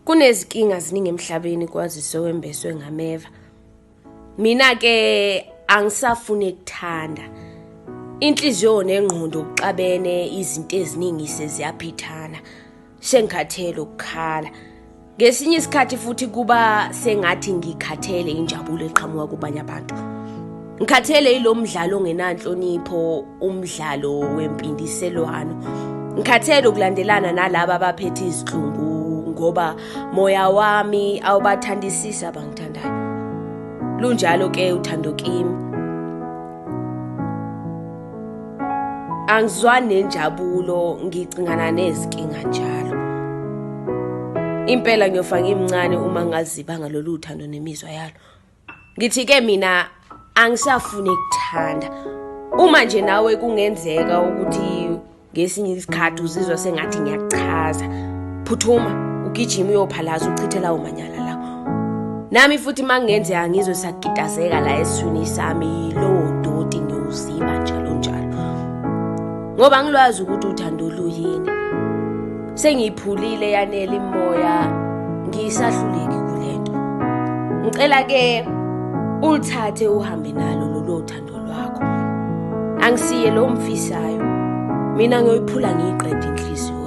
Kunezinkinga ziningi emhlabeni kwazise wembeswe ngameva. Mina ke angisafuni ukuthanda. Inhliziyo nengqondo kuxabene izinto eziningi seziyaphithana. Sengikhathele ukukhala. Ngesinye isikhathi futhi kuba sengathi ngikhathele injabulo eqhamuka kubanye abantu. Ngikhathele yilo mdlalo ongenanhlonipho, umdlalo wempindiselwano. Ngikhathele ukulandelana nalaba abaphethe izihlungu ngoba moya wami awubathandisisi abangithandayo. Lunjalo ke uthando kimi. Angizwani nenjabulo ngicingana nezinkinga njalo. Impela ngiyofa ngimncane uma ngaziba ngalolu thando nemizwa yalo. Ngithi ke mina angisafuni ukuthanda. Uma nje nawe kungenzeka ukuthi ngesinye isikhathi uzizwa sengathi ngiyakuchaza, phuthuma ugijima uyophalaza uchithe lawo manyala lawo. Nami futhi makungenzeka ngizwe sakugidazeka la esiswini sami lowo doti ngiyowuziba njalo njalo. Ngoba ngilwazi ukuthi uthando luyini. Sengiyiphulile yanele imoya ngisahluleki kulento. Ngicela ke ulithathe uhambe nalo lolo thando lwakho. Angisiye lo mfisayo. Mina ngiyoyiphula ngiyiqede inhliziyo.